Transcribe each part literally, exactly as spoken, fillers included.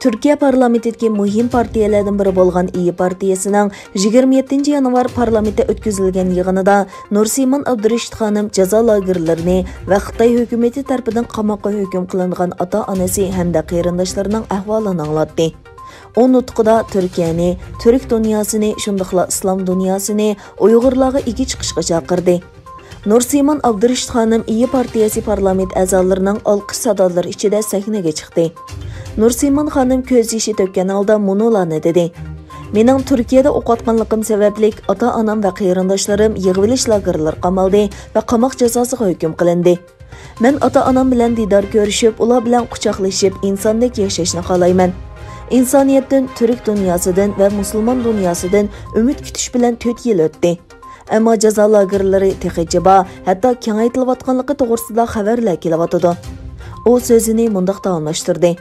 تۈركىيە پارلامېنتىدىكى مۇھىم پارتىيەلەردىن بىرى بولغان ئىيى پارتىيەسىنىڭ يىگىرمە يەتتىنچى يانۋار پارلامېنتتا ئۆتكۈزۈلگەن يىغىنىدا نۇرسىمان ئابدۇرېشىت خانىم جازا لاگېرلىرىنى ۋە خىتاي ھۆكۈمىتى تەرىپىدىن قاماققا ھۆكۈم قىلىنغان ئاتا-ئانىسى ھەمدە قېرىنداشلىرىنىڭ ئەھۋالىنى ئاڭلاتتى. ئۇ نۇتقىدا تۈركىيەنى، تۈرك دۇنياسىنى، شۇنداقلا ئىسلام دۇنياسىنى ئۇيغۇرلارغا ئىگە چىقىشقا چاقىردى. نۇرسىمان ئابدۇرېشىت خانىم ئىيى پارتىيەسى پارلامېنت ئەزالىرىنىڭ ئالقىش سادالىرى ئىچىدە سەھنىگە چىقتى. نۇرسىمان خانىم كۆز يېشى تۆككەن ھالدا مۇنۇلارنى دېدى: «مېنىڭ تۈركىيەدە ئوقۇۋاتقانلىقىم سەۋەبلىك ئاتا-ئانام ۋە قېرىنداشلىرىم يىغىۋېلىش لاگېرلىرىغا قامالدى ۋە قاماق جازاسىغا ھۆكۈم قىلىندى. مەن ئاتا-ئانام بىلەن دىدار كۆرۈشۈپ، ئۇلار بىلەن قۇچاقلىشىپ، ئىنساندەك ياشاشنى خالايمەن. ئىنسانىيەتتىن، تۈرك دۇنياسىدىن ۋە مۇسۇلمان دۇنياسىدىن ئۈمىد كۈتۈش بىلەن تۆت يىل ئۆتتى. ئەمما جازا لاگېرلىرى تېخىچە بار، ھەتتا كېڭەيتىلىۋاتقانلىقى توغرىسىدا خەۋەرلەر كېلىۋاتىدۇ.» ئۇ سۆزىنى مۇنداق داۋاملاشتۇردى: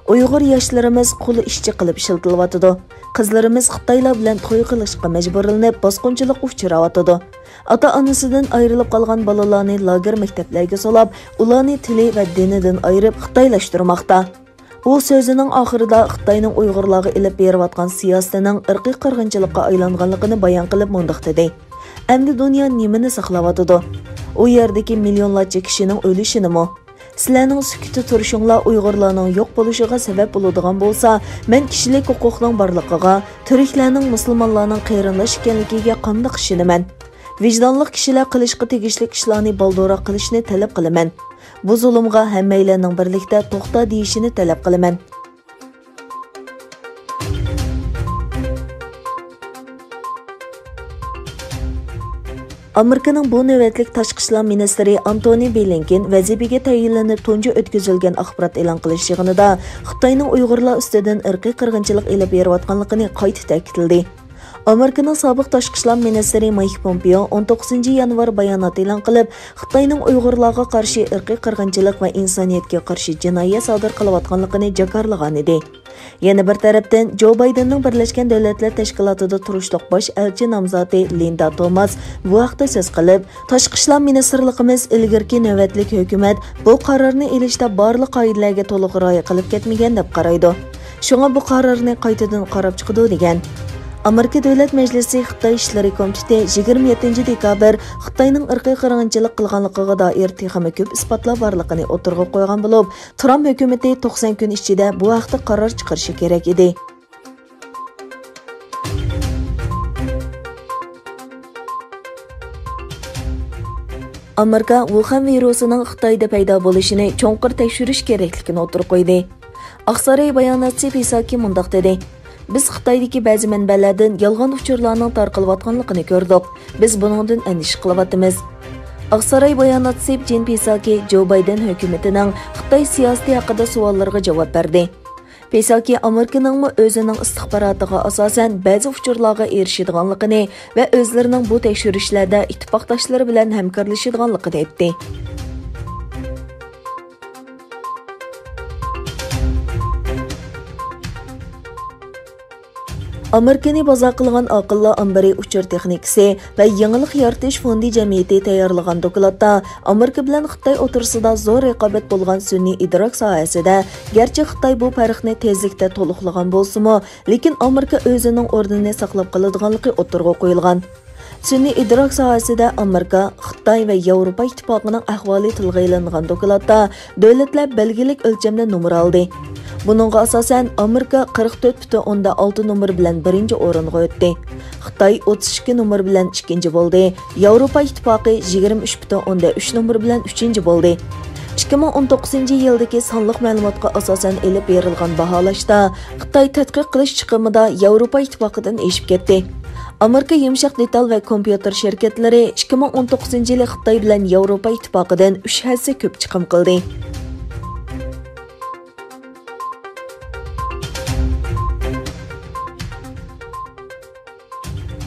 «ئۇيغۇر ياشلىرىمىز قۇل ئىشچى قىلىپ ئىشلىتىلىۋاتىدۇ. قىزلىرىمىز خىتايلار بىلەن توي قىلىشقا مەجبۇرلىنىپ، باسقۇنچىلىققا ئۇچراۋاتىدۇ. ئاتا-ئانىسىدىن ئايرىلىپ قالغان بالىلارنى لاگېر مەكتەپلەرگە سولاپ، ئۇلارنى تىلى ۋە دىنىدىن ئايرىپ خىتايلاشتۇرماقتا.» ئۇ سۆزىنىڭ ئاخىرىدا خىتاينىڭ ئۇيغۇرلارغا ئېلىپ بېرىۋاتقان سىياسىتىنىڭ ئىرقىي قىرغىنچىلىققا ئايلانغانلىقىنى بايان قىلىپ مۇنداق دېدى: «ئەمدى دۇنيا نېمىنى ساقلاۋاتىدۇ؟ ئۇ يەردىكى مىليونلارچە كىشىنىڭ ئۆلۈشىنىمۇ؟ سىلەرنىڭ سۈكۈتتە تۇرۇشۇڭلار ئۇيغۇرلارنىڭ يوق بولۇشىغا سەۋەب بولىدىغان بولسا، مەن كىشىلىك ھوقۇقنىڭ بارلىقىغا، تۈركلەرنىڭ مۇسۇلمانلارنىڭ قېرىنداش ئىكەنلىكىگە قانداق ئىشىنىمەن؟ ۋىجدانلىق كىشىلەر قىلىشقا تېگىشلىك ئىشلارنى بالدۇرراق قىلىشنى تەلەپ قىلىمەن. بۇ زۇلۇمغا ھەممەيلەننىڭ بىرلىكتە توختا دېيىشىنى تەلەپ قىلىمەن.» ئامېرىكىنىڭ بۇ نۆۋەتلىك تاشقى ئىشلار مىنىستىرى ئانتونى بلىنكېن ۋەزىپىگە تەيىنلىنىپ تۇنجى ئۆتكۈزۈلگەن ئاخبارات ئېلان قىلىش يىغىنىدا خىتاينىڭ ئۇيغۇرلار ئۈستىدىن ئىرقىي قىرغىنچىلىق ئېلىپ بېرىۋاتقانلىقىنى قايتا تەكىتلىدى. ئامېرىكىنىڭ سابىق تاشقى ئىشلار مىنىستىرى مايك پومپېئو ئون توققۇزىنچى يانۋار بايانات ئېلان قىلىپ، خىتاينىڭ ئۇيغۇرلارغا قارشى ئىرقىي قىرغىنچىلىق ۋە ئىنسانىيەتكە قارشى جىنايەت سادىر قىلىۋاتقانلىقىنى جاكارلىغانىدى. يەنە بىر تەرەپتىن، جو بايدېننىڭ بىرلەشكەن دۆلەتلەر تەشكىلاتىدا تۇرۇشلۇق باش ئەلچى نامزاتى لىندا توماس بۇ ھەقتە سۆز قىلىپ، تاشقى ئىشلار مىنىستىرلىقىمىز ئىلگىرىكى نۆۋەتلىك ھۆكۈمەت بۇ قارارنى ئېلىشتا بارلىق قائىدىلەرگە تولۇق رىئايە قىلىپ كەتمىگەن دەپ قارايدۇ. شۇڭا بۇ قارارنى قايتىدىن قاراپ چىقىدۇ، دېگەن. ئامېرىكا دۆلەت مەجلىسى خىتاي ئىشلىرى كومىتېتى يىگىرمە يەتتىنچى دېكابىر خىتاينىڭ ئىرقىي قىرغىنچىلىق قىلغانلىقىغا دائىر تېخىمۇ كۆپ ئىسپاتلار بارلىقىنى ئوتتۇرىغا قويغان بولۇپ، ترامپ ھۆكۈمىتى توقسان كۈن ئىچىدە بۇ ھەقتە قارار چىقىرىشى كېرەك ئىدى. ئامېرىكا ۋۇخەن ۋىرۇسىنىڭ خىتايدا پەيدا بولۇشىنى چوڭقۇر تەكشۈرۈش كېرەكلىكىنى ئوتتۇرىغا قويدى. ئاقساراي باياناتچىسى پېساكى مۇنداق دېدى: «بىز خىتايدىكى بەزى مەنبەلەردىن يالغان ئۇچۇرلارنىڭ تارقىلىۋاتقانلىقىنى كۆردۇق. بىز بۇنىڭدىن ئەندىشە قىلىۋاتىمىز.» ئاقساراي باياناتچىسى جېن پېساكى جو بايدېن ھۆكۈمىتىنىڭ خىتاي سىياسىتى ھەققىدە سوئاللىرىغا جاۋاب بەردى. پېساكى ئامېرىكىنىڭمۇ ئۆزىنىڭ ئىستىخباراتىغا ئاساسەن بەزى ئۇچۇرلارغا ئېرىشىدىغانلىقىنى ۋە ئۆزلىرىنىڭ بۇ تەكشۈرۈشلەردە ئىتتىپاقداشلىرى بىلەن ھەمكارلىشىدىغانلىقىنى ئېيتتى. ئامېرىكىنى بازار قىلغان ئاقىللار ئامبىرى ئۇچۇر تېخنىكىسى ۋە يېڭىلىق يارىتىش فوندى جەمئىيىتى تەييارلىغان دوكلاتتا ئامېرىكا بىلەن خىتاي ئوتتۇرىسىدا زور رىقابەت بولغان سۈنئىي ئىدراك ساھەسىدە، گەرچە خىتاي بۇ پەرقنى تېزلىكتە تولۇقلىغان بولسىمۇ، لېكىن ئامېرىكا ئۆزىنىڭ ئورنىنى ساقلاپ قالىدىغانلىقى ئوتتۇرىغا قويۇلغان. سۈنئىي ئىدراك ساھەسىدە ئامېرىكا، خىتاي ۋە ياۋروپا ئىتتىپاقىنىڭ ئەھۋالى تىلغا ئېلىنغان دوكلاتتا دۆلەتلەر بەلگىلىك ئۆلچەمدە نومۇر ئالدى. بۇنىڭغا ئاساسەن، ئامېرىكا قىرىق تۆت پۈتۈن ئوندىن ئالتە نومۇر بىلەن بىرىنچى ئورۇنغا ئۆتتى. خىتاي ئوتتۇز ئىككى نومۇر بىلەن ئىككىنچى بولدى. ياۋروپا ئىتتىپاقى يىگىرمە ئۈچ پۈتۈن ئوندىن ئۈچ نومۇر بىلەن ئۈچىنچى بولدى. ئىككى مىڭ ئون توققۇزىنچى يىلدىكى سانلىق مەلۇماتقا ئاساسەن ئېلىپ بېرىلغان باھالاشتا، خىتاي تەتقىق قىلىش چىقىمىدا ياۋروپا ئىتتىپاقىدىن ئېشىپ كەتتى. ئامېرىكا يۇمشاق دېتال ۋە كومپيۇتېر شىركەتلىرى ئىككى مىڭ ئون توققۇزىنچى يىلى خىتاي بىلەن ياۋروپا ئىتتىپاقىدىن ئۈچ ھەسسە كۆپ چىقىم قىلدى.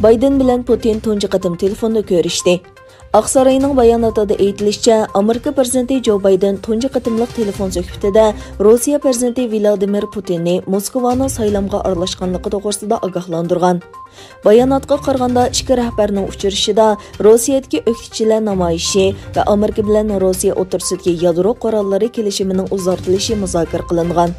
بايدېن بىلەن پۇتىن تۇنجى قېتىم تېلېفوندا كۆرۈشتى. ئاقساراينىڭ باياناتىدا ئېيتىلىشىچە، ئامېرىكا پىرېزىدېنتى جو بايدېن تۇنجى قېتىملىق تېلېفون سۆھبىتىدە روسىيە پىرېزىدېنتى ۋلادىمىر پۇتىننى موسكۋانىڭ سايلامغا ئارىلاشقانلىقى توغرىسىدا ئاگاھلاندۇرغان. باياناتقا قارىغاندا، ئىككى رەھبەرنىڭ ئۇچرىشىشىدا روسىيەدىكى ئۆكتىچىلەر نامايىشى ۋە ئامېرىكا بىلەن روسىيە ئوتتۇرىسىدىكى يادرو قوراللىرى كېلىشىمىنىڭ ئۇزارتىلىشى مۇزاكىرە قىلىنغان.